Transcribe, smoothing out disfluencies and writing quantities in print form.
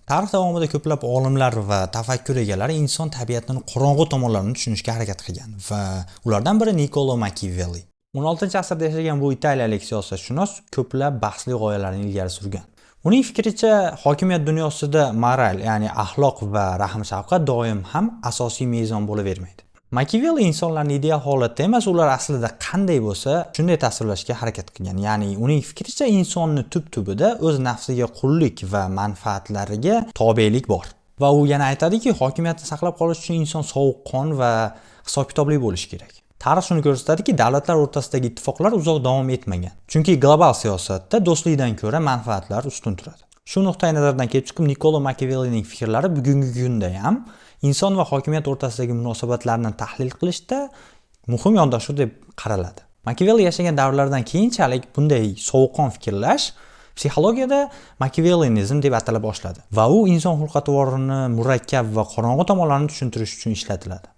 Tarix davomida ko'plab olimlar va tafakkur egalari inson tabiatining qorong'u tomonlarini tushunishga harakat qilgan va ulardan biri Nikkolo Makiavelli. 16-asrda yashagan bu italiyalik siyosatshunos ko'plab bahsli g'oyalarni ilgari surgan. Uning fikricha, hokimiyat dunyosida moral, ya'ni axloq va rahm-shafqat doim ham asosiy mezon bo'lavermaydi. Makiavelli insonlarni ideal holatda emas, ular aslida qanday bo'lsa, shunday tasvirlashga harakat qilgan. Ya'ni uning fikricha, insonni tub-tubida o'z nafsiga qullik va manfaatlariga tobelik bor. Va u yana aytadiki, hokimiyatni saqlab qolish uchun inson sovuqqon va hisob-kitobli bo'lishi kerak. Tarix shuni ko'rsatadiki, davlatlar o'rtasidagi ittifoqlar uzoq davom etmagan. Chunki global siyosatda do'stlikdan ko'ra manfaatlar ustun turadi. Shu nuqtai nazardan kelib chiqib, Nikkolo Makiavellining fikrlari bugungi kunda ham inson va hokimiyat o'rtasidagi munosabatlarni tahlil qilishda muhim yondashuv deb qaraladi. Makiavelli yashagan davrlardan keyinchalik bunday sovuqqon fikrlash psixologiyada makiavellinizm deb atala boshladi va u inson xulq-atvorini murakkab va qorong'u tomonlarini tushuntirish uchun ishlatiladi.